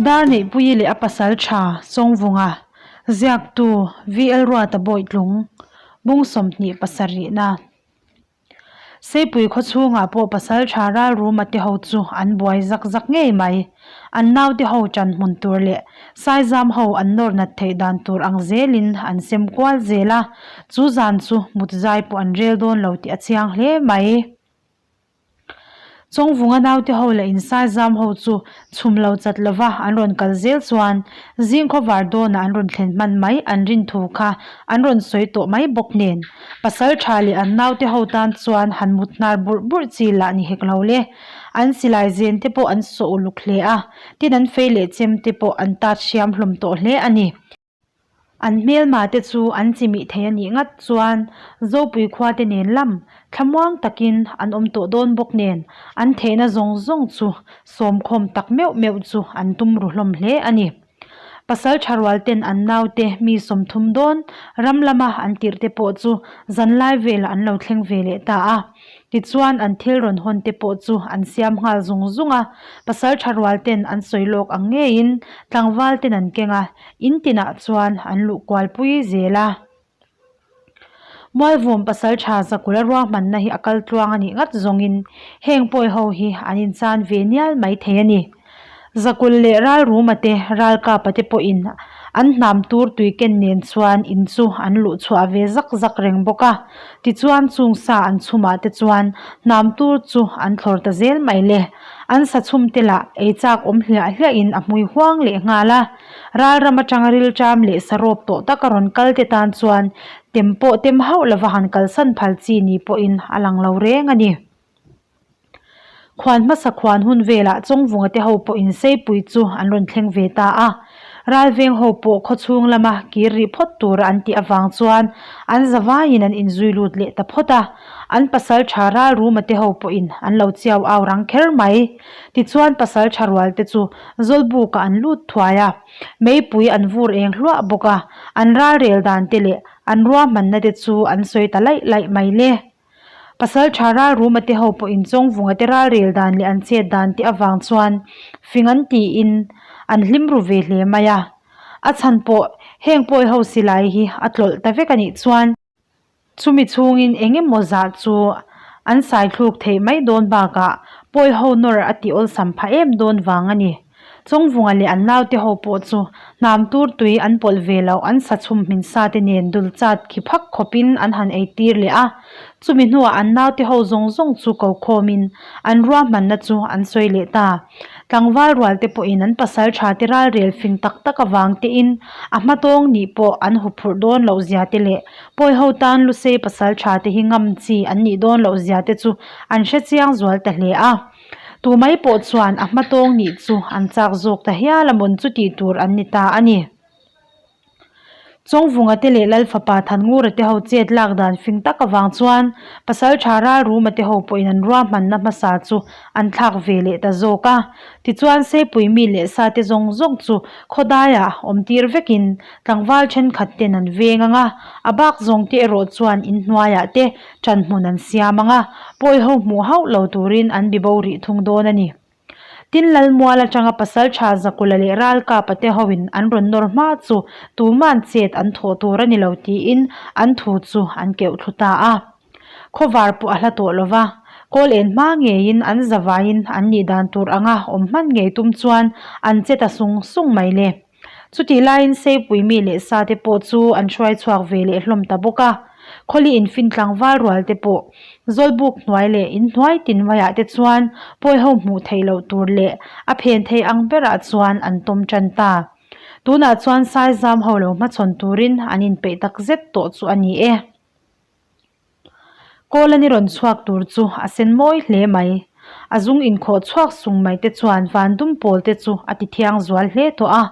Darneihpuii leh a pasal tha Chawngvunga, ziaktu VL Ruata Bawitlung, bung 27 na. Seipui khaw chhungah pawh pasal tha ralruma te ho chu an buai zak zak ngei mai. An naute ho ṭan hmun tur leh saizam ho an nawr nat theih dan tur ang zelin an sem kual zel a, chu zan chu mut zai pawh an rel dawn lo tih a chiang hle mai. Chawngvunga naute ho leh insaizam ho chu chhum lo chat lova an rawn kal zel chuan zing khawvar dawnah an rawn thlen hman mai an rin thu kha an rawn sawi tawh mai bawk nen. Pasal tha leh an naute ho tan chuan han mut hnar burh burh chi lah ni hek lo le. An silai zen te pawh an sawh uluk hle a, tin an fei leh chem te pawh an tat hriam hlawm tawh hle a ni. An hmelma te chu an chimih thei a nih ngat chuan Zopui khua te nen lam thlamuang takin an awm tawh dawn bawk nen an theihna zawng zawng chu sawmkhawm tak meuh meuh chu an tum ru hlawm hle a ni. Pasal tha rual ten an naute mi 30 dawn ram lama an tirh te pawh chu zanlai velah an lo thleng ve leh ta a. Tichuan an thil rawn hawn te pawh chu an siam nghal zung zung a, pasal tha rual ten an sawi lawk ang ngeiin tlangval ten an keng a, in tinah chuan an luh kual pui zel a. Mualvum pasal tha Zakula ruahmanna hi a kal tluang a nih ngat zawngin heng pawi ho hi an inchan ve nial mai thei a ni. Zakul leh Ralruma te, Ralkapa te pawhin an hnam tur tui ken nen chuan in chu an luh chhuah ve zak zak reng bawk a. Tichuan chung sa an chhumah te chuan hnam tur chu an thlawr ta zel mai le. An sa chhum te lah ei chak awm hliah hliahin a hmui huang leh nghal a. Ralram atanga rilṭam leh sarawp tawh taka rawn kal te tan chuan tem pawh tem hauh lova han kalsan phal chi ni pawhin a lang lo reng a ni. Khuan hmasa khuan hun velah Chawngvunga te ho pawh inseipui chu an rawn thleng ve ta a. Ralveng ho pawh khawchhung lama kir rih phawt tura an tih avang chuan an zavaiin an inzui lut leh ta phawt a. An pasal tha Ralruma te ho pawhin an lo chiau au rang kher mai. Tichuan pasal tha rual te chu Zawlbukah an lut thuai a. Meipui an vur eng hluah bawk a. An ralrel dan te leh an ruahmanna te chu an sawi ta laih laih mai le. Pasal tha ralruma te ho pawh inchawngvunga te ralrel dan leh an chet dan te avang chuan fing an tiin an hlim ru ve hle mai a. A chhan pawh heng pawi ho silai hi a tlawlh ta vek a nih chuan chumi chhungin eng emaw zah chu an saithluk theih mai dawn bakah pawi ho nawr a tih awlsam phah em dawn vang a ni. Chawngvunga leh an naute ho pawh chu hnam tur tui an pawlh ve loh an sa chhum hmin sa te nen dul chat khi phak khawpin an han ei tir leh a. Chumi hnuah an naute ho zawng zawng chu ko khawmin an ruahmanna chu an sawi leh ta. Tlangval rual te pawhin an pasal tha te ralrel fing tak tak avang tein a hmatawng nih pawh an huphurh dawn loh zia te leh pawi ho tan lusei pasal tha te hi ngam chi an nih dawn loh zia te chu an hrechiang zual ta hle a. Tu mai pawh chuan a hma tawng nih chu an chak zawk ta hial a mawn chu tih tur an ni ta a ni. Chawngvunga te leh Lal fapa Thanngura te ho chet lak dan fing tak avang chuan pasal tha Ralruma te ho pawhin an ruahmanna hmasa chu an thlak ve leh ta zawk a. Tichuan Seipui mi leh sa te zawng zawng chu khawdaiah awm tir vekin tlangval thenkhat ten an veng ang a, a bak zawng te erawh chuan inhnuaiah te Ṭan hmun an siam ang a, pawi ho hmuh hauh lo turin an bi bo rih thung dawn a ni. Tin, Lalmual aṭanga Pasalṭha Zakula leh Ralkapa te hoin an rawn nawr hma chu tuma'n chet an thawh tur a ni lo tiin an thu chu an keuh thlu ta a. Khawvar pawh a hla tawh lo va, kawl en hma ngeiin an zavaiin an nih dan tur anga awm hman ngei tum chuan an che ta sung sung mai le. Chutih laiin Seipui mi leh sa te pawh chu an hruai chhuak ve leh hlawm ta bawk a. Khawli infin tlangval rual te pawh Zawlbuk hnuai leh inhnuai tin maiah te chuan pawi ho hmuh theih loh tur leh a phen thei ang berah chuan an tawm tan ta. Tunah chuan Saizam ho lo hmachhawn turin an inpeih takzet tawh chu a ni e. Kawl a ni rawn chhuak tur chu a sen mawi hle mai. A zung inkhawh chhuak sung mai te chuan van dum pawl te chu a ti thiang zual hle tawh a.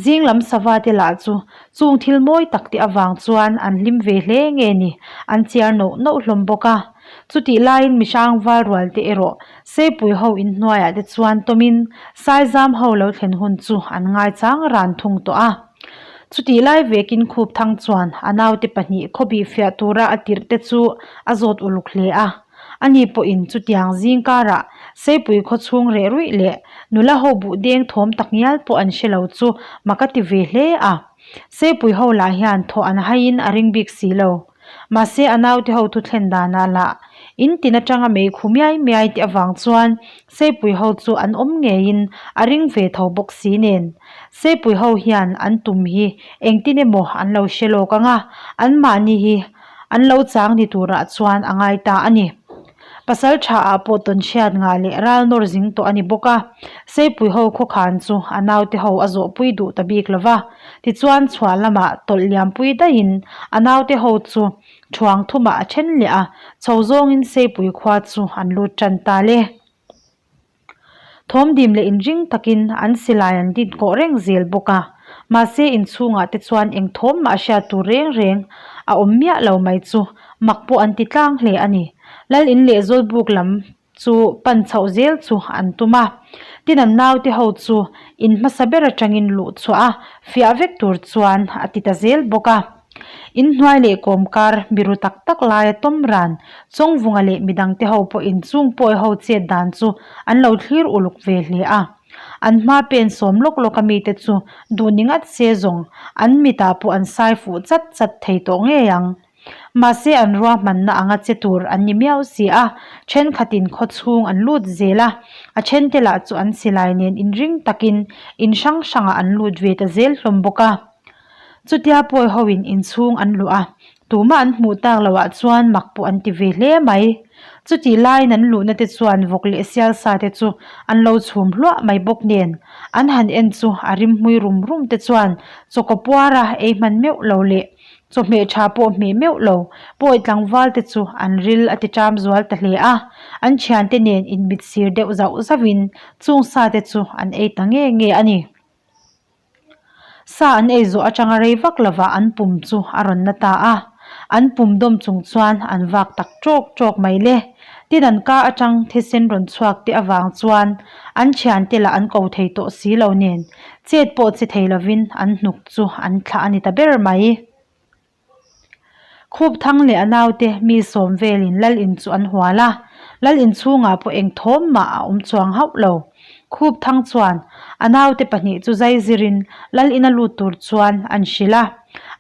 Zing lam sava te lah chu chung thil mawi tak te avang chuan an hlim ve hle nge ni an chiar noh noh hlawm bawk a. Chutih laiin mihrang val rual te erawh Seipui ho inhnuaiah te chuan tawmin Saizam ho lo thlen hun chu an ngaichang ran thung tawh a. Chutih lai vekin Khupthang chuan a naute pahnih khawbih fiah tura a tirh te chu a zawt uluk hle a. Ani pawhin chutiang zing karah Seipui khaw chhung reh ruih leh nula ho buh deng thawm tak ngial pawh an hre lo chu mak a ti ve hle a. Seipui ho lah hian thawh an haiin a ring bik si lo. Mahse a naute ho thu thlen danah lah in tin atanga mei khu miai miai tih avang chuan Seipui ho chu an awm ngeiin a ring ve tho bawk si nen. Seipui ho hian an tum hi engtin emaw an lo hre lawk ang a, anmahni hi an lo chang ni turah chuan a ngai ta a ni. Pasal tha ah pawh tawn hriat ngah leh ral nawr zing tawh a ni bawk a, Seipui ho khawkhan chu a naute ho a zawhpui duh ta bik lo va, tichuan chhuah lamah tawlh liampui daihin a naute ho chu thuang thumah a then leh a, chho zawngin Seipui khua chu an lut tan ta le. Thawmdim leh inring takin an silai an din kawh reng zel bawk a, mahse inchhungah te chuan eng thawm mah hriat tur reng reng a awm miah lo mai chu mak pawh an ti tlang hle a ni. Lal in leh Zawlbuk lam chu pan chhoh zel chu an tum a, tin an naute ho chu in hmasa ber atangin luh chhuah a fiah vek tur chuan a ti ta zel bawk a. Inhnuai leh kawmkar biru tak tak laia tawm ran Chawngvunga leh midangte ho pawhin chung pawi ho chet dan chu an lo thlir uluk ve hle a. An hma pen sawm lawk lawk a mite chu duh ni ngat se zawng an mitah pawh an sai fuh chat chat thei tawh ngei ang. Mahse an ruahmanna anga che tur an ni miau si a, thenkhatin khaw chhung an lut zel a, a thente lah chu an silai nen inring takin in hrang hrangah an lut ve ta zel hlawm bawk a. Chutia pawi hoin inchhung an luh a, tumah an hmuh tak loh ah chuan mak pawh an ti ve hle mai. Chutih laiin an luhna te chuan vawk leh sial sa te chu an lo chhum hluah mai bawk nen, an han en chu a rim hmui rum rum te chuan chawkaw puara ei hman meuh lo leh chawhmeh tha pawh hmeh meuh lo pawi tlangval te chu an ril a ti ṭam zual ta hle a, an thiante nen inmit sir deuh zauh zauhin chung sa te chu an ei ta nge nge a ni. Sa an ei zawh atanga rei vak lovah an pum chu a rawn na ta a, an pum dawm chung chuan an vak tak tawk tawk mai le. Tin an ka atang thisen rawn chhuak te avang chuan an thiante lah an ko thei tawh si lo nen chet pawh che thei lovin an hnuk chu an thlah a ni ta ber mai. Khup thang leh a naute mi sawm velin lal in chu an hual a, lal in chhungah pawh eng thawm mah a awm chuang hauh lo. Khup thang chuan a naute pahnih chu zai zirin lal ina lut tur chuan an hrilh a,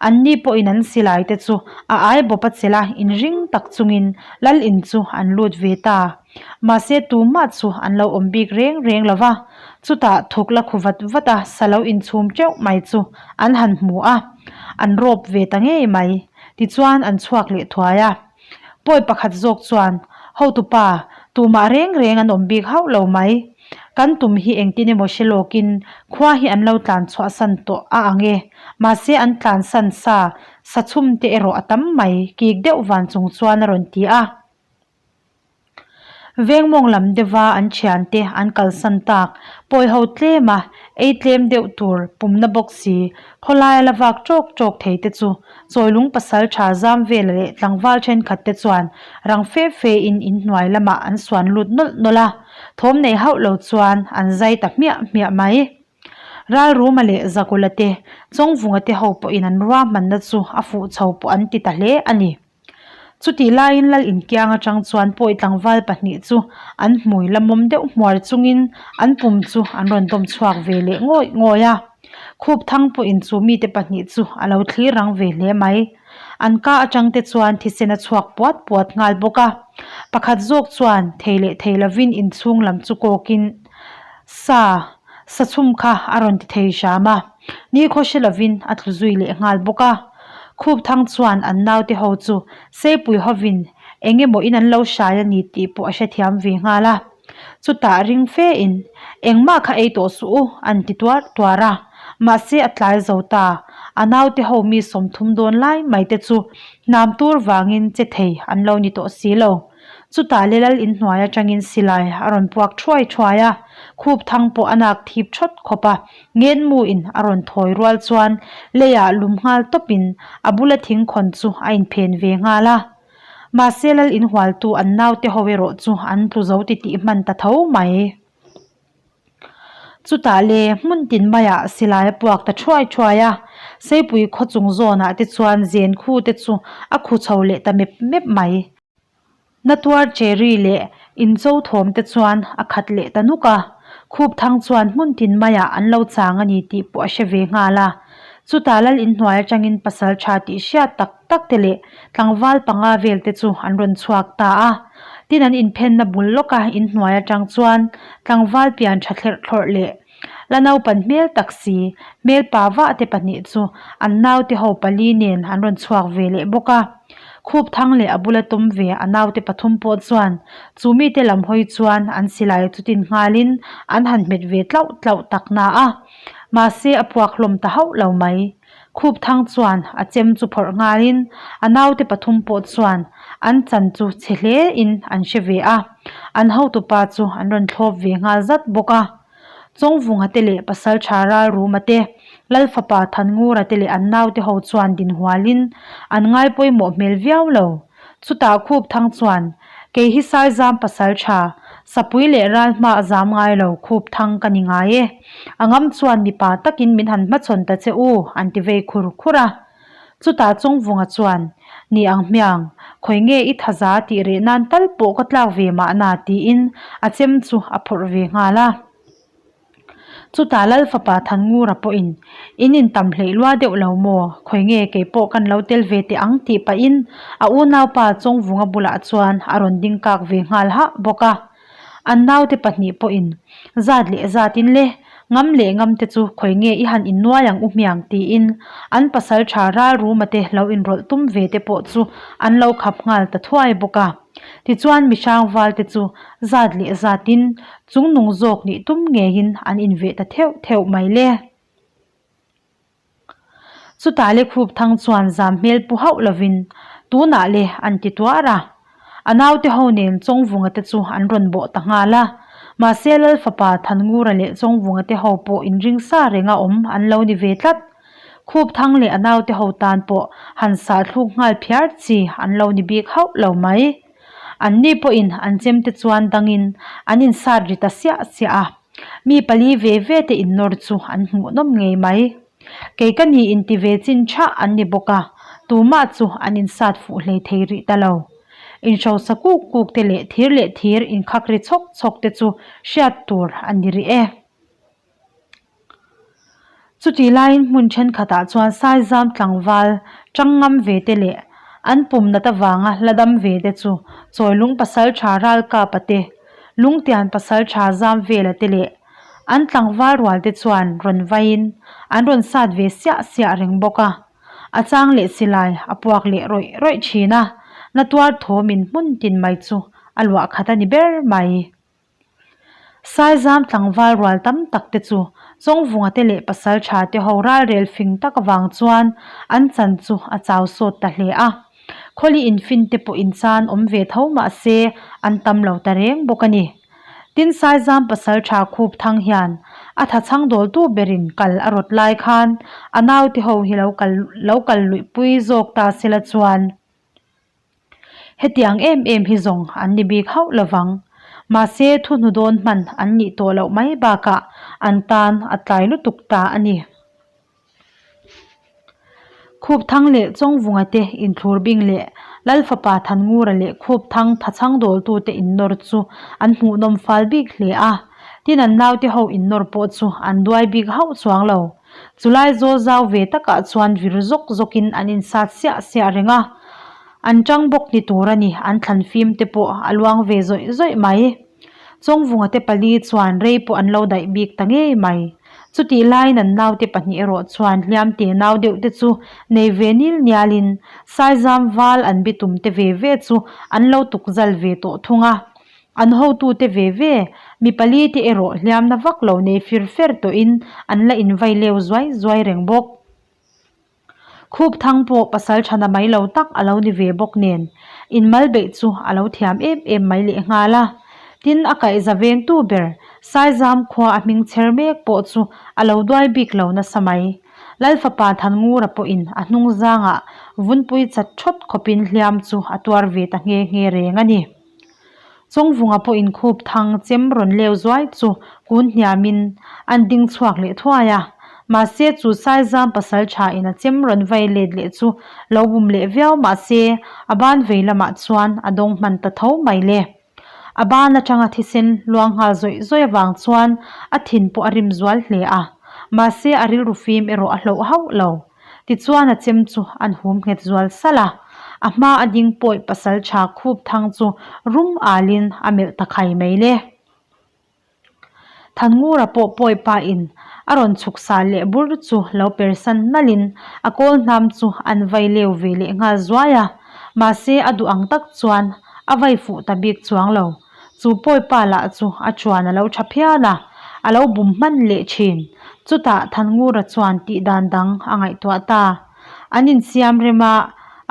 anni pawhin an silai te chu a ai bawp a chelh a inring tak chungin lal in chu an lut ve ta. Mahse tumah chu an lo awm bik reng reng lo va, chutah thawk la khu vat vat a sa lo inchhum teuh mai chu an han hmu a, an rawp ve ta ngei mai. Tichuan an chhuak leh thuai a. Pawi pakhat zawk chuan, Hotupa, tumah reng reng an awm bik hauh lo mai. Kan tum hi engtin emaw hre lawkin khua hi an lo tlan chhuahsan tawh a ang e. Mahse an tlansan sa, sa chhumte erawh a tam mai, kik deuh van chung chuan a rawn ti a. Vengmawng lam deuha an thiante an kalsan tak, pawi ho tlem a, ei tlem deuh tur pumna bawk si, khawlaia la vak tawk tawk thei te chu Chawilung pasal tha zam vela leh tlangval thenkhat te chuan rang fe fe in inhnuai lamah an suan lut nawlh nawlh a, thawm nei hauh lo chuan an zai ta hmiah hmiah mai. Ralruma leh Zakula te, Chawngvunga te ho pawhin an ruahmanna chu a fuh chho pawh an ti ta hle a ni. Chutih laiin lal inkiang atang chuan pawi tlangval pahnih chu an hmui la mawm deuh hmuar chungin an pum chu an rawn dawm chhuak ve leh ngawih ngawih a. Khup thang pawhin chu mite pahnih chu a lo thlir rang ve hle mai. An ka atang te chuan thisen a chhuak puat puat nghal bawk a. Pakhat zawk chuan thei leh thei lovin inchhung lam chu kawkin sa sa chhum kha a rawn ti thei hram a. Nikhaw hre lovin a tlu zui leh nghal bawk a. Khup thang chuan an naute ho chu Seipui hovin eng emaw in an lo hrai a ni tih pawh a hrethiam ve nghal a. Chutah ring fe in engmah kha ei tawh suh u an ti tuar tuar a. Mahse a tlai zo ta, a naute ho mi 30 dawn lai mai te chu hnam tur vangin che thei an lo ni tawh si lo. Chutah le lal inhnuai atangin silai a rawn puak thuai thuai a, khup thang pawh a nak thip thawt khawp a. Ngenmu in a rawn thawi rual chuan leiah lum nghal tawpin a bula thing khawn chu a inphen ve nghal a. Mahse lal inhualtu an naute ho erawh chu an tlu zo titih hman ta tho mai. Chutah le hmun tin maiah silai a puak ta thuai thuai a, Seipui khaw chung zawnah te chuan zen khu te chu a khu chho leh ta mep mep mai. Na tuar cherry leh incho thawm te chuan a khat leh ta nuk a, khup thang chuan hmun tin maiah an lo chang a ni tih pawh a hre ve nghal a. Chutah lal inhnuai atangin pasal tha tih hriat tak tak te leh tlangval panga vel te chu an rawn chhuak ta a. Tin an inphenna bul lawka inhnuai atang chuan tlangval pian tha thlerh thlawrh leh la naupan hmel tak si hmel pa vah te pahnih chu an naute ho pali nen an rawn chhuak ve leh bawk a. Khup thang leh a bula tum ve a naute pathum pawh chuan chu mite lam hawi chuan an silai chu tin nghalin an han hmet ve tlauh tlauh tak na a. Mahse a puak hlawm ta hauh lo mai. Khup thang chuan a chem chu phawrh nghalin a naute pathum pawh chuan an chan chu chhe hle in an hre ve a. An hotupa chu an rawn thlawp ve nghal zat bawk a. Chawngvunga te leh Pasaltha Ralruma te, Lalfapa Thanngura te leh an naute ho chuan dinhualin an ngai pawimawh hmel viau lo. Chutah Khup Thang chuan, Kei hi Saizam Pasaltha, Sapui leh Ral hma a zam ngai lo, Khup Thang ka ni ngai e. A ngam chuan mipa takin min han hmachhawn ta che u, an ti vei khur khur a. Chutah Chawngvunga chuan, Ni ang hmiang, khawi nge i thaza tih reh nan tal pawh ka tlak ve mahna tiin a chem chu a phawrh ve nghal a. Chutah Lal fapa Thanngura pawhin, In intam hleih lua deuh lo maw? Khawi nge kei pawh kan lo tel ve teh ang tih pahin a unaupa Chawngvunga bulah chuan a rawn ding kak ve nghal hah bawk a. An naute pahnih pawhin zat leh zatin le, ngam leh ngam te chu khawi nge i han innuai ang u hmiang tiin an pasal tha ral ruma te lo inrawlh tum ve te pawh chu an lo khap nghal ta thuai bawk a. Tichuan mihrang val te chu zat leh zatin chungnung zawk nih tum ngeiin an inveh ta theuh theuh mai le. Chutah le khup thang chuan zam hmel pu hauh lovin tunah le an ti tuar a. A naute ho nen Chawngvunga te chu an rawn bawh ta nghal a. Mahse Lal fapa Thanngura leh Chawngvunga te ho pawh inring sa renga awm an lo ni ve tlat. Khup thang leh a naute ho tan pawh han sah thluk nghal phiar chi an lo ni bik hauh lo mai. Anni pawhin an chemte chuan dangin an insat ri ta siah siah a. Mi pali ve ve te innawr chu an hmuh nawm ngei mai. Kei ka ni inti ve chin thah an ni bawk a, tumah chu an insat fuh hlei thei rih ta lo. Inhrosa kuk kuk te leh thir leh thir inkhak ri chhawk chhawk te chu hriat tur a ni rih e. Chutih laiin hmun thenkhatah chuan Saizam tlangval tang ngam ve te leh an pum nat avanga la dam ve te chu Chawilung pasaltha Ralkapa te, Lungtian pasaltha Zamvela te leh an tlangval rual te chuan rawn vaiin an rawn sat ve siah siah reng bawk a. A chang leh silai a puak leh rawih rawih thin a, na tuar thawmin hmun tin mai chu a luah khat a ni ber mai. Saizam tlangval rual tam tak te chu Chawngvunga te leh Pasaltha te ho ralrel fing tak avang chuan an chan chu a chau sawt ta hle a. Khawli infin te pawh inchan awm ve tho mah se an tam lo ta reng bawk a ni. Tin Saizam Pasaltha khup thang hian a thachhang dawltu berin kal a rawt lai khan a naute ho hi lo kal lo kal luihpui zawk ta sela chuan Hetiang em em hi zawng an ni bik hauh lovang. Mahse thu hnu dawn hman an nih tawh loh mai bakah an tan a tlai lutuk ta a ni. Khupthang leh Chawngvunga te inthlur bing leh Lalfapa Thanngura leh Khupthang thachhang dawltute innawr chu an hmuhnawm fal bik hle a. Tin an naute ho innawr pawh chu an duai bik hauh chuang lo. Chulai zawl zau ve takah chuan vir zawk zawkin an insat siah siah reng a, an tang bawk ni tur a ni, an thlan fim te pawh a luang ve zawih zawih mai. Chawngvunga te pali chuan rei pawh an lo daih bik ta ngei mai. Chutih laiin an naute pahnih erawh chuan hliam te nau deuh te chu nei ve nil nialin Saizam val an bitum te ve ve chu an lo tukzal ve tawh thung a. An hotute ve ve, mi pali te erawh hliamna vak lo nei fir fer tawhin an la invai leu zuai zuai reng bawk. Khup thang pawh pasal thana mai lo tak a lo ni ve bawk nen, inmal beih chu a lo thiam em em mai lehnghal a. Tin, a kaihza vengtu ber Saizam khua a hming chher mek pawh chu a lo duai bik lo nasa mai. Lal fapa Thanngura pawhin a hnung zangah vunpui chat thawt khawpin hliam chu a tuar ve ta nghe nghe reng a ni. Chawngvunga pawh inkhup thang chem rawn leu zuai chu kun hniamin an ding chhuak leh thuai a. Mahse chu Saizam pasaltha in a chem rawn vai let leh chu lo bum leh viau mahse a ban vei lamah chuan a dawng hman ta tho mai le. A ban atanga thisen luang nghal zawih zawih avang chuan a thin pawh a rim zual hle a, mahse a rilru fim erawh a hloh hauh lo. Tichuan a chem chu an hum nghet zual salh a, a hma a ding pawi pasaltha khup thang chu rum alin a melh ta khai mai le. Thanngura pawh pawi pa in a rawn chhuk sah leh bur chu lo persan nalhin a kawl hnam chu an vai leu ve leh nghal zuai a, mahse a duh ang tak chuan a vai fuh ta bik chuang lo. Chu pawi pa lah chu a chuan a lo tha phian a, a lo bum hman leh thin. Chutah Thanngura chuan tih dan dang a ngaihtuah ta. An insiam rem a,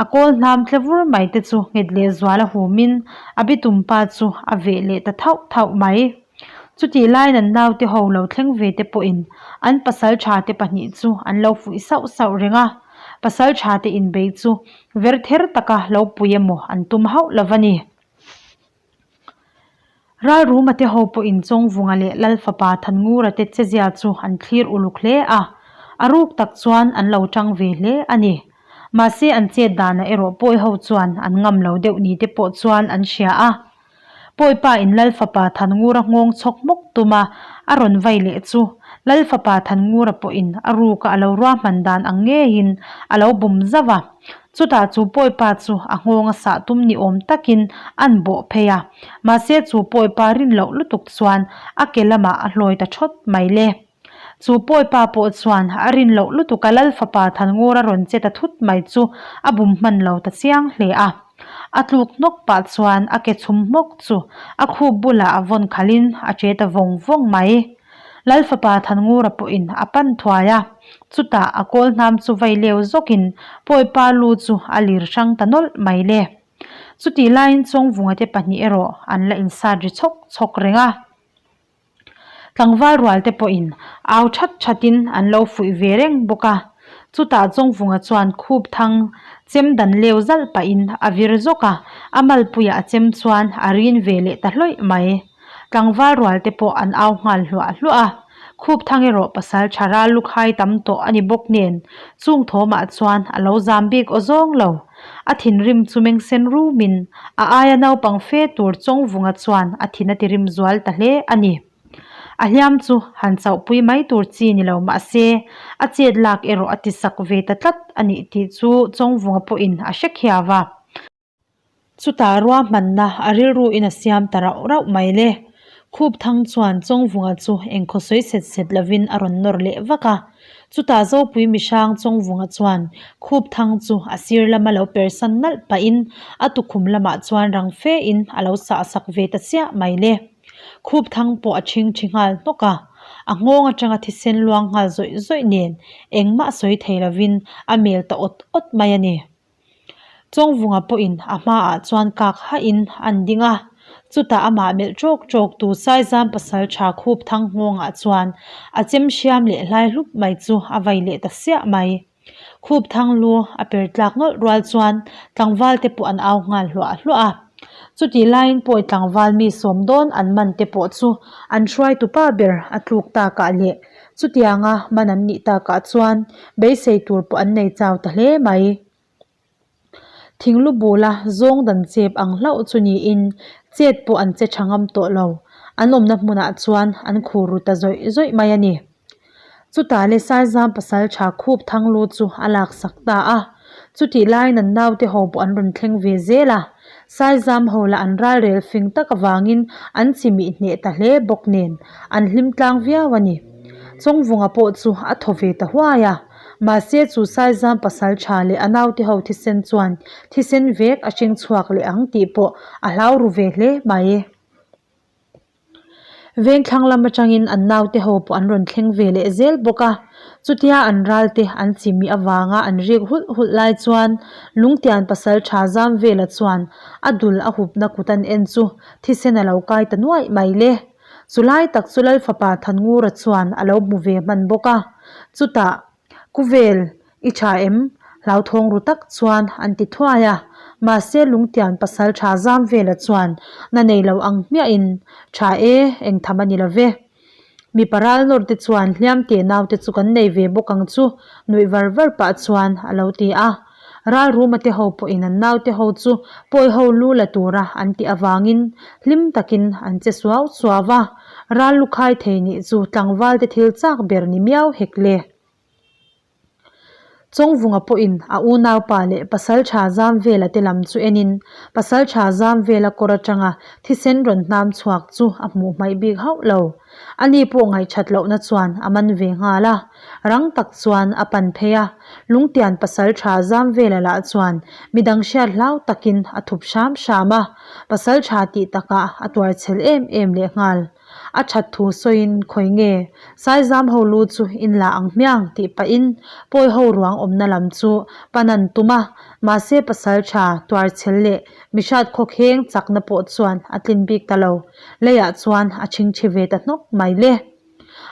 a kawl hnam tle vur mai te chu nghet leh zual a humin a bitum pa chu a veh leh ta thauh thauh mai. Chutih laiin an naute ho lo thleng ve te pawhin an pasal tha te pahnih chu an lo fuih sauh sauh reng a, pasal tha te inbei chu ver ther taka lo pui emaw an tum hauh lo va ni. Ralruma te ho pawhin Chawngvunga leh Lalfapa Thanngura te chezia chu an thlir uluk hle a, a ruk tak chuan an lo tang ve hle a ni. Mahse an chet danah erawh pawi ho chuan an ngam lo deuh ni te pawh chuan an hria a. Pawipa in Lalfapa Thanngura nghawng chhawk hmawk tuma a rawn vai leh chu Lalfapa Thanngura pawhin a ruka a lo ruahman dan ang ngeiin a lo bum zauh a. Chutah chu Pawipa chu a nghawng a sah tum ni awm takin an bawh phei a, mahse chu Pawipa rin loh lutuk chuan a ke lamah a hlawi ta thawt mai le. Chu Pawipa pawh chuan a rin loh lutuk a Lal fapa Thanngura rawn che ta thut mai chu a bum hman lo ta chiang hle a. A tluk hnawk pah chuan a ke chhum hmawk chu a khup bulah a vawn khalhin a che ta vawng vawng mai. Lal fapa Thanngura pawhin a pan thuai a, chutah a kawl hnam chu vai leu zawkin Pawipa lu chu a lir hrang ta nawlh mai le. Chutih laiin Chawngvunga te pahnih erawh an la insat ri chhawk chhawk reng a. Tlangval rual te pawhin au that thatin an lo fuih ve reng bawk a. Chutah Chawngvunga chuan khup thang chem dan leu zalh pahin a vir zawk a, a malpuiah a chem chuan a rin ve leh ta hlawih mai. Tlangval rual te pawh an au nghal hluah hluah a, khup thang erawh pasal tha ral lukhai tam tawh a ni bawk nen chung thawmah chuan a lo zam bik aw zawng lo. A thinrim chu meng sen rumin a aia naupang fe tur Chawngvunga chuan a thin a ti rim zual ta hle a ni. A hliam chu han chauhpui mai tur chi ni lo mahse a chet lak erawh a ti sak ve ta tlat a nih tih chu Chawngvunga pawhin a hre khiau a. Chutah ruahmanna a rilru in a siam ta rauh rauh mai le. Khup thang chuan Chawngvunga chu engkhaw sawi set set lovin a rawn nawr leh vak a. Chutah Zopui mihrang Chawngvunga chuan Khup thang chu a sir lama lo persan nalh pahin a tukhum lamah chuan rang fe in a lo sah sak ve ta chiah mai le. Khup thang pawh a ṭhing ṭhi nghal hnawk a, a nghawng aṭanga thisen luang nghal zawih zawih nen engmah sawi thei lovin a mel ta awt awt mai a ni. Chawngvunga pawhin a hmaah chuan kak hahin an ding a, chutah amah melh ṭawk ṭawk tu Saizam pasal ṭha khup thang nghawngah chuan a chem hriam leh hlai hlup mai chu a vai leh ta siah mai. Khup thang lu a per tlak nawlh rual chuan tlangval te pawh an au nghal hluah hluah a. Chutih laiin pawi tlangval mi sawm dawn an man te pawh chu an hruaitu pa ber a tluk takah leh chutianga man an nih takah chuan beisei tur pawh an nei chau ta hle mai. Thinglu bula zawng dan chep ang hlauh chu niin chet pawh an che tha ngam tawh lo, an awmna hmunah chuan an khur ru ta zawih zawih mai a ni. Chutah le Saizam pasal tha khup thanglu chu a laksak ta a, chutih laiin an naute ho pawh an rawn thleng ve zel a, Saizam ho lah an ralrel fing tak avangin an chimih hneh ta hle bawk nen an hlim tlang viau a ni. Chawngvunga pawh chu a thaw ve ta huai a, mahse chu Saizam pasal tha leh a naute ho thisen chuan thisen vek a hring chhuak leh ang tih pawh a hlau ru ve hle mai. Vengthlang lam atangin an naute ho pawh an rawn thleng ve leh zel bawk a, chutia an ralte an chimih avanga an rik hulh hulh lai chuan Lungtian pasal tha zam vela chuan a dul a hupna kut an en chu thisen a lo kai ta nuaih mai le. Chulai tak chu Lalfapa Thanngura chuan a lo hmu ve hman bawk a, chutah Kuvel, i tha em? Hlauthawng ru tak chuan an ti thuai a, mahse Lungtian pasal tha zam vela chuan na nei lo ang hmiahin, Tha e, eng tham a ni lo ve. Mipa ral nawr te chuan hliam teh nau te chu kan nei ve bawk ang chu, nuih var var pah chuan a lo ti a. Ral Ruma te ho pawhin an naute ho chu pawi ho lu la tura an tih avangin hlim takin an che suau suau va. Ral lu khai thei nih chu tlangval te thil chak ber ni miau hek le. Chawngvunga pawhin a unaupa leh Pasaltha Zamvela te lam chu enin Pasaltha Zamvela kawr atanga thisen rawn hnam chhuak chu a hmuh hmaih bik hauh lo. Ani pawh ngaihthat lohna chuan a man ve nghal a, rang tak chuan a pan phei a. Lungtian Pasaltha Zamvela lah chuan midang hriat hlau takin a thup hram hram a, Pasaltha tih takah a tuarchhel em em lehnghal. A that thu sawiin khawi nge Saizam ho lu chu in la ang hmiang tih pahin pawi ho ruang awmna lam chu pan an tum a, mahse pasal tha tuarchhel leh mihrat khawkheng chakna pawh chuan a tlin bik ta lo, leiah chuan a chhingchhi ve ta hnawk mai le.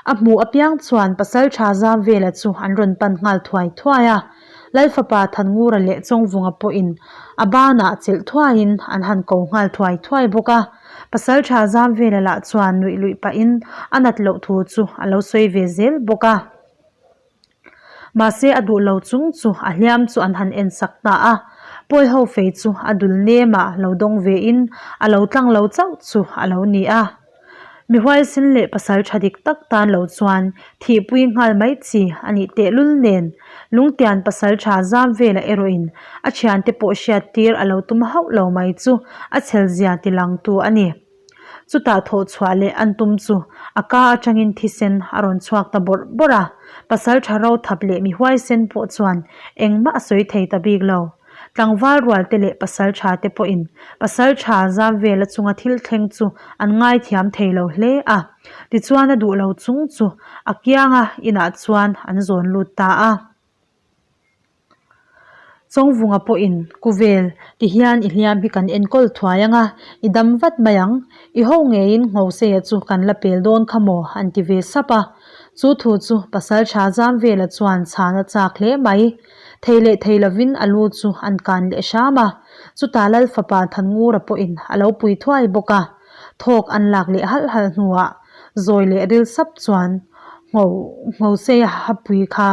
A hmuh apiang chuan pasal tha zam vela chu an rawn pan nghal thuai thuai a, Lalfapa Thanngura leh Chawngvunga pawhin a banah chelh thuaiin an han ko nghal thuai thuai bawk a. Pasalṭha Zamvela lah chuan nuih luih pahin a nat loh thu chu a lo sawi ve zel bawk a. Mahse a duh lo chung chu a hliam chu an han en sak ta a. Pawi ho fei chu a dul nemah lo dawng vein a lo tlang lo chauh chu a lo ni a. Mi huaisin leh pasalṭha dik tak tan lo chuan thihpui nghal mai chi a nih tehlul nen Lungtian pasalṭha Zamvela erawhin a thiante pawh hriattir a lo tum hauh lo mai chu a chhelzia tilangtu a ni. Chutah thawh chhuah leh an tum chu a ka atangin thisen a rawn chhuak ta bawrh bawrh a, pasalṭha rothap leh mi huaisen pawh chuan engmah a sawi thei ta bik lo. Tlangval rualte leh pasalṭha te pawhin pasalṭha Zamvela chunga thil thleng chu an ngaithiam thei lo hle a, tichuan a duh lo chung chu a kianga inah chuan an zawn lut ta a. Chawngvunga pawhin Kuvel ti hian i hliam hi kan enkawl thuai ang a, i dam vat mai ang, i ho ngeiin Nghoseia chu kan la pel dawn kha maw an ti ve sap a. Chu thu chu pasalṭha Zamvela chuan chhan a chak hle mai. Thei leh thei lovin a lu chu an kan leh hram a, chutah Lal fapa Thanngura pawhin a lo pui thuai bawk a, thawk an lak leh halh halh hnuah zawi leh ril sap chuan Ngho Nghoseia hapui kha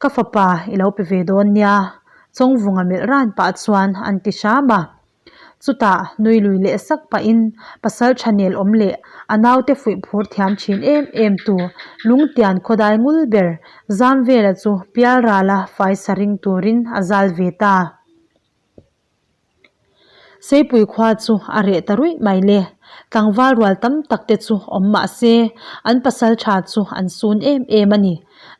ka fapa i lo pe ve dawn nia, Chawngvunga melh ran pah chuan an ti hram a. Chutah nui lui leh sak pahin pasal tha nel awm leh a naute fuih phur thiam thin em em tu Lungtian khawdai ngul ber Zamvela chu pialrala faisa ring turin a zal ve ta. Seipui khua chu a reh ta ruih mai le. Tlangval rual tam tak te chu awm mah se an pasal tha chu an sun em em a ni.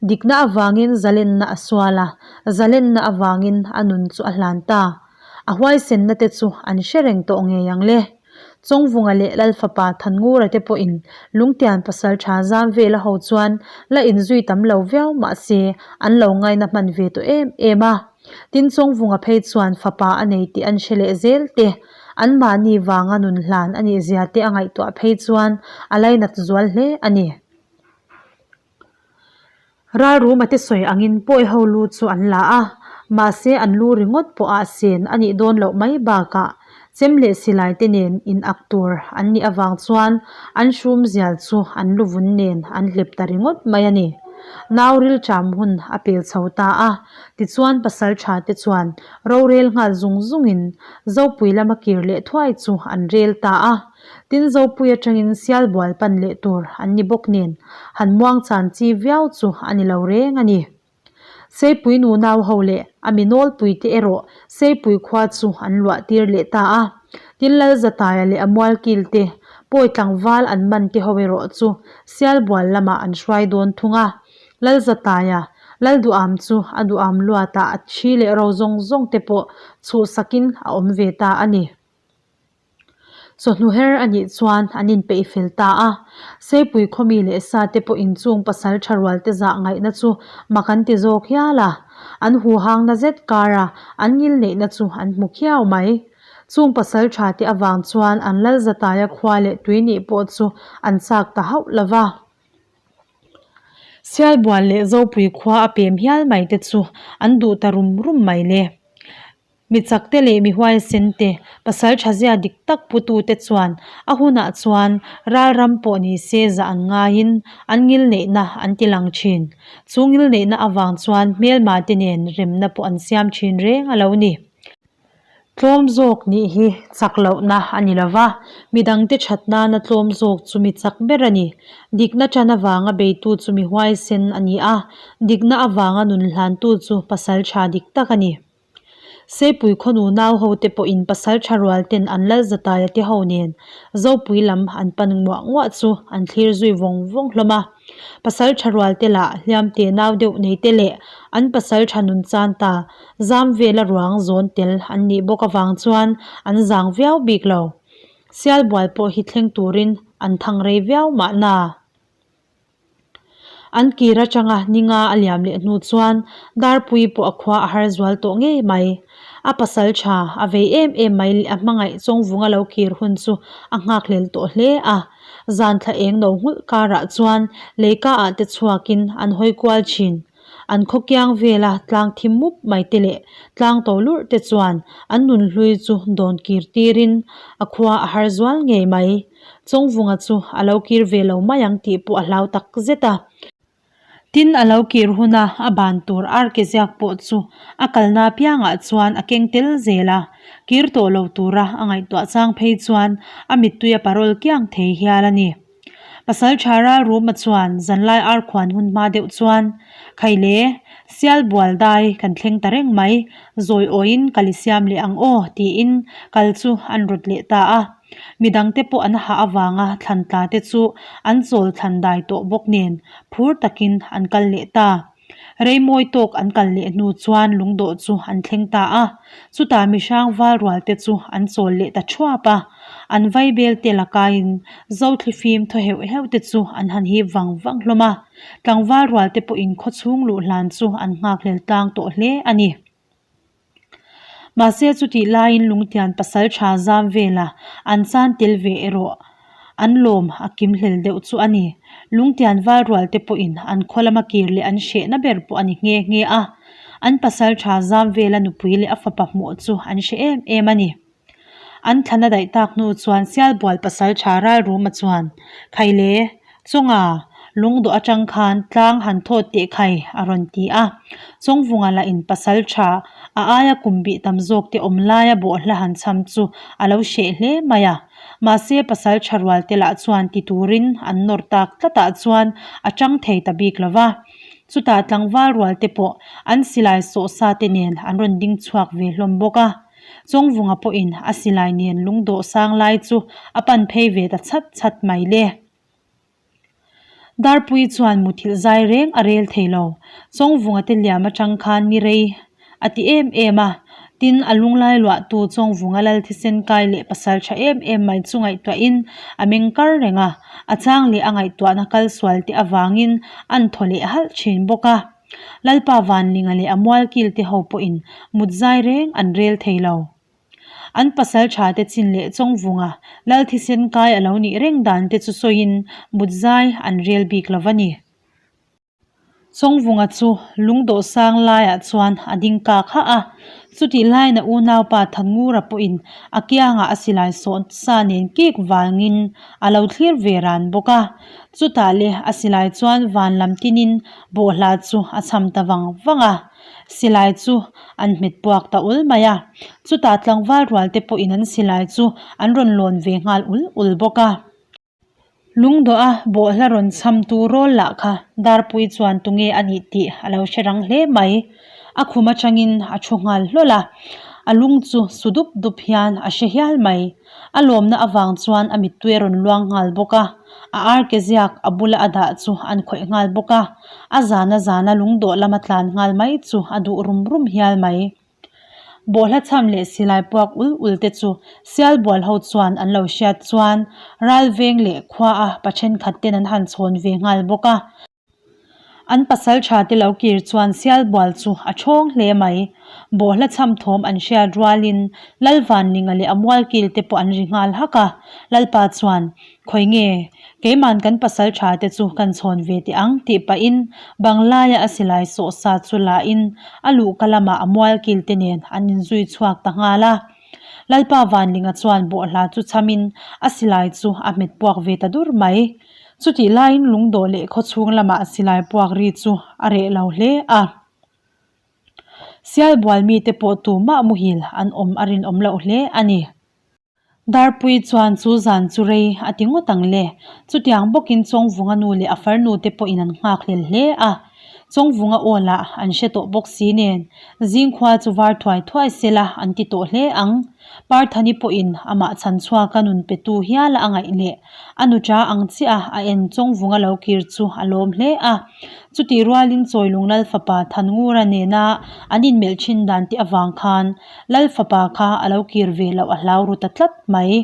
Dikna avangin zalenna a sual a, zalenna avangin a nun chu a hlan ta. A huaisenna te chu an hre reng tawh ngei ang le. Chawngvunga leh Lalfapa Thanngura te pawhin Lungtian pasaltha zam vela ho chuan la inzui tam lo viau mah se an lo ngaina hman ve tawh em em a. Tin Chawngvunga phei chuan fapa a nei tih an hre leh zel te, anmahni vanga nun hlan a nih zia te a ngaihtuah phei chuan a lainat zual hle a ni. Ralruma te sawi angin pawi ho lu chu an la a, mahse an lu ringawt pawh ah sen a nih dawn loh mai bakah chem leh silai te nen in ak tur an nih avang chuan an hrum zial chu an lu vun nen an hlep ta ringawt mai a ni. Nau rilṭam hun a pel chho ta a, tichuan pasal tha te chuan rorel nghal zung zungin Zopui lama kir leh thuai chu an rel ta a. Tin Zopui atangin Sialbual pan leh tur an ni bawk nen han muang chan chi viau chu a ni lo reng a ni. Seipui nunau ho leh a mi nawlpui te erawh Seipui khua chu an luah tir leh ta a. Tin Lalzataia leh a mualkil te pawi tlangval an man te ho erawh chu Sialbual lamah an hruai dawn thung a. Lalzataia, Lalduham chu a duham luatah a thi leh ro zawng zawng te pawh chhuhsakin a awm ve ta a ni. Chawhnu her a nih chuan an inpeih fel ta a, Seipui khawmi leh sa te pawh inchung pasal tha rual te zah ngaihna chu mak an ti zawk hial a, an huhangna zet kara an ngil neihna chu an hmu khiau mai. Chung pasal tha te avang chuan an Lalzataia khua leh tui nih pawh chu an chak ta hauh lo va. Sialbual leh Zopui khua a pem hial mai te chu an duh ta rum rum mai le. Mi chakte leh mi huaisente, pasal thazia dik tak putute chuan a hunah chuan ralram pawh ni se zah an ngaiin an ngilneihna an ti lang thin. Chu ngilneihna avang chuan hmelmate nen remna pawh an siam thin reng a lo ni. Tlawm zawk nih hi chak lohna a ni lo va, midangte that nana tlawm zawk chu mi chak ber a ni. Dikna tan avanga beitu chu mi huaisen a ni a, dikna avanga nun hlantu chu pasal tha dik tak a ni. Seipui khawnu nau ho te pawhin pasal tha rual ten an lal zataia te ho nen Zopui lam an pan nguah nguah chu an thlir zui vawng vawng hlawm a. Pasal tha rual te lah hliam te nau deuh nei te leh an pasal tha nun chan ta zam vela ruang zawn tel an nih bawk avang chuan an zang viau bik lo. Sialbual pawh hi thleng turin an thang rei viau mahna. An kir atanga ninga a liam leh hnu chuan Darpui pawh a khua a har zual tawh ngei mai. A pasal tha a vei em em mai leh a hmangaih Chawngvunga lo kir hun chu a nghakhlel tawh hle a. Zan thla eng no nghulh karah chuan leika ah te chhuakin an hawi kual thin. An khaw kiang vela tlang thim mup mai te leh tlang to lurh te chuan an nunhlui chu dawn kir tirin a khua a har zual ngei mai. Chawngvunga chu a lo kir ve lo mai ang tih pawh a hlau tak zet a. Tin, a lo kir huna a ban tur arke ziak pawh chu a kalna piangah chuan a keng tel zel a, kir tawh lo tura a ngaihtuah chang phei chuan a mittui a parawl kiang thei hial a ni. Pasal tha ral Ruma chuan zanlai arkhuan hun hma deuh chuan, Khaile, sial bual dai kan thleng ta reng mai, zawi awiin kal i siam leh ang aw, tiin kal chu an rawt leh ta a. Midangte pawh an hah avanga thlan tla te chu an chawl thlan dai tawh bawk nen phur takin an kal leh ta. Rei mawi tawk an kal leh hnu chuan lungdawh chu an thleng ta a, chutah mihrang val rual te chu an chawl leh ta thuap a, an vaibel te lakaiin Zothli fim thaw heuh heuh te chu an han hip vang vang hlawm a, tlangval rual te pawhin khawchhung luh hlan chu an nghakhlel tlang tawh hle a ni. Mahse chutih laiin lungtian pasal tha zam vela an chan tel ve erawh an lawm a kim hlel deuh chu a ni. Lungtian val rual te pawhin an khaw lama kir leh an hrehna ber pawh a ni nghe nghe a. An pasal tha zam vela nupui leh a fapa hmuh chu an hre em em a ni. An thlan a daih tak hnu chuan Sialbual pasal tha Ralruma chuan, Khaile, Chawnga, lungdawh atang khan tlang han thawt teh khai, a rawn ti a. Chawngvunga lah in pasal tha, a aia kum bih tam zawk te awm laia bawhhla han chham chu a lo hreh hle mai a. Mahse pasal tha rual te lah chuan ti turin an nawr tak tlatah chuan a tang thei ta bik lo va. Chutah tlangval rual te pawh an silai sawhsa te nen an rawn ding chhuak ve hlawm bawk a. Chawngvunga pawhin a silai nen lungdawh sang lai chu a pan phei ve ta chhat chhat mai le. Darpui chuan muthilh zai reng a rel thei lo. Chawngvunga te liam atang khan ni rei a ti em em a, tin a lunglai luahtu Chawngvunga lal thisen kai leh pasal tha em em mai chu ngaihtuahin a meng kar reng a, a chang leh a ngaihtuahna kal sual te avangin an thaw leh halh thin bawk a. Lalpa Vanlinga leh a mualkil te ho pawhin mut zai reng an rel thei lo. An pasal tha te chin leh Chawngvunga lal thisen kai a lo nih reng dan te chu sawiin mut zai an rel bik lo va ni. Chawngvunga chu lungdawh sang laiah chuan a ding kak hah a, chutih laiin a unaupa Thanngura pawhin a kiangah a silai sawh sa nen kik vangin a lo thlir ve ran bawk a. Chutah leh a silai chuan van lam tinin bawhhla chu a cham ta vang vang a, silai chu an hmet puak ta ul mai a. Chutah tlangval rual te pawhin an silai chu an rawn lawn ve nghal ul ul bawk a. Lungdawh a bawhhla rawn cham tu rawl lah kha Darpui chuan tunge a nih tih a lo hre rang hle mai. A khum atangin a thu nghal hlawl a, a lung chu su dup dup hian a hre hial mai. A lawmna avang chuan a mittui a rawn luang nghal bawk a, a arke ziak a bula a dah chu an khawih nghal bawk a, a zana zana lungdawh lama tlan nghal mai chu a duh rum rum hial mai. Bawhhla chham leh silai puak ul ul te chu Sialbual ho chuan an lo hriat chuan Ralveng leh khua a pa thenkhat ten an han chhawn ve nghal bawk a. An pasal tha te lo kir chuan Sialbual chu a thawng hle mai. Bawhhla chham thawm an hriat rualin Lalvanlinga leh a mualkil te pawh an ri nghal hak a. Lalpa chuan, Khawi nge? Keiman kan pasalṭha te chu kan chhawn ve teh ang tih pahin banglaia a silai sawh sa chu la in a luhka lamah a mualkil te nen an inzui chhuak ta nghal a. Lalpa Vanlinga chuan bawhhla chu chhamin a silai chu a hmet puak ve ta dur mai. Chutih laiin lungdawh leh khawchhung lamah silai puak ri chu a reh lo hle a. Sialbual mite pawh tumah muhil an awm a rinawm loh hle a ni. Darpui chuan chu zan chu rei a ti ngawt ang le. Chutiang bawkin Chawngvunga nu leh a farnu te pawhin an nghakhlel hle a. Chawngvunga aw lah an hre tawh bawk si nen, zingkhua chu var thuai thuai sela an ti tawh hle ang. Parthani pawhin amah chhan chhuaka nun petu hiala a ngaih leh a nuṭa ang chiah a en Chawngvunga lo kir chu a lawm hle a. Chutih rualin Chawilung Lal fapa Thanngura nena an inmelh thin dan te avang khan Lal fapa kha a lo kir ve loh a hlau ru ta tlat mai.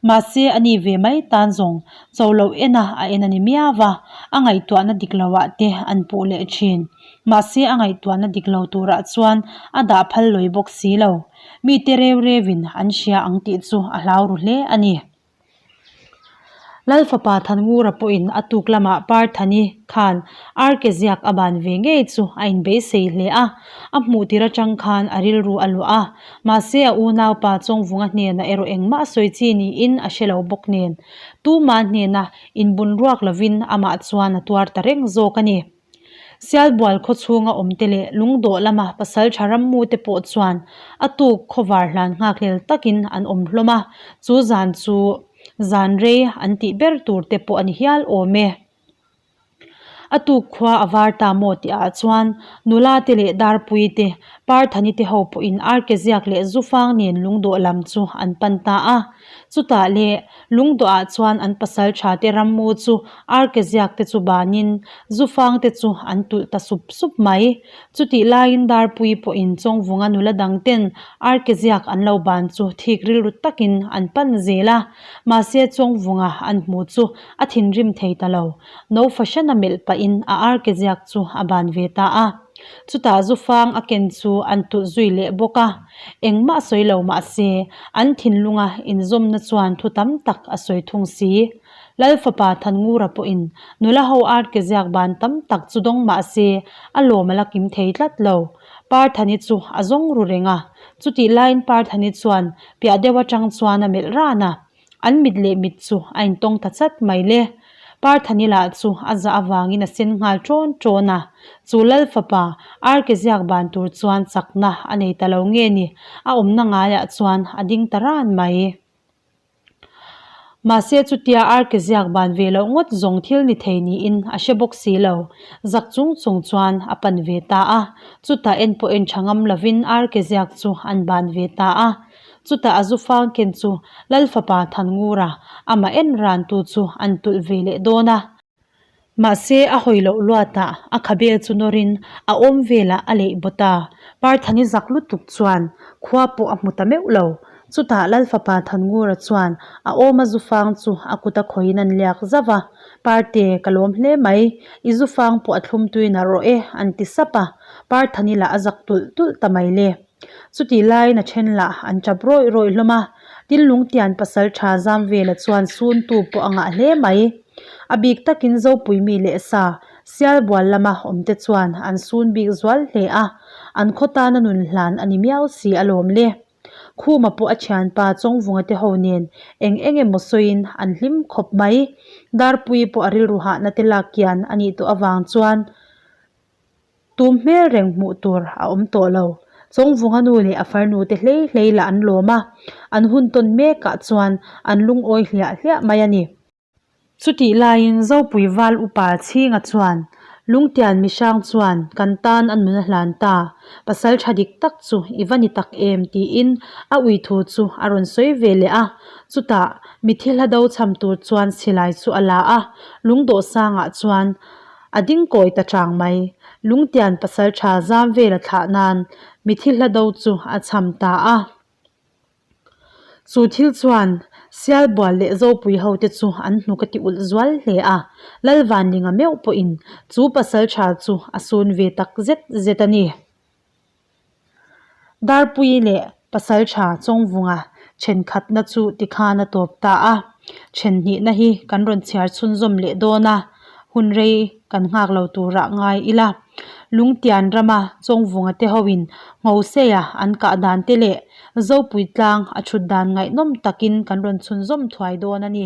Mahse a ni ve mai tan zawng cho loh en a a en a ni miau va, a ngaihtuahna dik loah te an puh leh thin. Mahse a ngaihtuahna dik lo turah chuan a dah phal lawi bawk si lo. Mite reu reuin an hria ang tih chu a hlau ru hle a ni. Lal fapa Thanngura pawhin a tuk lamah Parthani khan arke ziak a ban ve ngei chu a inbeisei hle a, a hmuh tir atang khan a rilru a luah a, mahse a unaupa Chawngvunga hnenah erawh engmah sawi chi niin a hre lo bawk nen tuma hnena inbun ruak lovin amah chuan a tuar ta reng zawk a ni. Sialbual khaw chhunga awmte leh lungdawh lama pasaltha rammute pawh chuan a tuk khawvar hlan nghakhlel takin an awm hlawm a, chu zan chu zan rei an tih ber tur te pawh a ni hial awm e. A tuk khua a var ta maw tih ah chuan nula te leh darpui te, Parthani te ho pawhin arke ziak leh zufang nen lungdawh lam chu an pan ta a. Chutah leh lungdawh ah chuan an pasaltha te rammu chu arke ziak te chu banin zufang te chu an tulh ta sup sup mai. Chutih laiin Darpui pawhin Chawngvunga nula dang ten arke ziak an lo ban chu thik rilru takin an pan zel a, mahse Chawngvunga an hmu chu a thinrim thei ta lo. No fahran a melh pahin a arke ziak chu a ban ve ta a. Chutah zufang a ken chu an tulh zui leh bawk a. Engmah sawi lo mah se, an thinlunga inzawmna chuan thu tam tak a sawi thung si. Lal fapa Thanngura pawhin nula ho art ke ziak ban tam tak chu dawng mah se, a lawm a la kim thei tlat lo. Parthani chu a zawng ru reng a, chutih laiin Parthani chuan piah deuh atang chuan a melh ran a. An mit leh mit chu a intawng ta chat mai le. Parthani lah chu a zah avangin a sen nghal ṭawn ṭawn a. Chu Lal fapa arke ziak ban tur chuan chakna a nei ta lo nge ni, a awmna ngaiah chuan a ding ta ran mai. Mahse chutia arke ziak ban ve loh ngawt zawng thil ni thei niin a hre bawk si lo. Zak chung chung chuan a pan ve ta a. Chutah en pawh en ṭha ngam lovin arke ziak chu an ban ve ta a. Chutah a zufang ken chu Lal fapa Thanngura amah en ran tu chu an tulh ve leh dawn a. Mahse a hawi loh luatah a khabel chu nawrin a awm velah a leih bawt a. Parthani zak lutuk chuan khua pawh a hmu ta meuh lo. Chutah Lal fapa Thanngura chuan a awma zufang chu a kut a khawiin an liak zauh a. Parte, ka lawm hle mai. I zufang pawh a thlum tuin a rawh e, an ti sap a. Parthani lah a zak tulh tulh ta mai le. Chutih laiin a then lah an tap rawih rawih hlawm a, tin lungtian pasal tha zam vela chuan suntu pawh a ngah hle mai. A bik takin Zopui mi leh sa, Sialbual lama awmte chuan an sun bik zual hle a, an khaw tana nun hlan a ni miau si alawm le. Khuma pawh a thianpa Chawngvunga te ho nen eng eng emaw sawiin an hlim khawp mai. Darpui pawh a rilru hahna te lak kian a nih tawh avang chuan Tum hmel reng hmuh tur a awm tawh lo. Chawngvunga nu leh a farnu te hlei hlei lah an lawm a, an hun tawn mekah chuan an lungawi hliah hliah mai a ni. Chutih laiin Zopui Val upa Chhinga chuan, Lungtian mihrang chuan kan tan a nun a hlan ta, pasal tha dik tak chu i va ni tak em tiin a ui thu chu a rawn sawi ve leh a. Chutah mithi hla do cham tur chuan silai chu a la a, lungdawh sangah chuan A ding kawi ta chang mai. Lungtian pasal tha zam vel a thlah nan mithi hla do chu a cham ta a. Chu thil chuan Sialbual leh Zopui ho te chu an hnuk a ti ulh zual hle a. Lalvanlinga meuh pawhin chu pasal tha chu a sun ve tak zet zet a ni. Darpui leh Pasaltha Chawngvunga thenkhatna chu tikhan a tawp ta a. Then hnihna hi kan rawn chhiar chhunzawm leh dawn a, hun rei kan nghak lo turah ngai ila. Lungtian rama Chawngvunga te hoin Nghoseia an kah dan te leh Zopui tlang a thut dan ngaihnawm takin kan rawn chhunzawm thuai dawn a ni.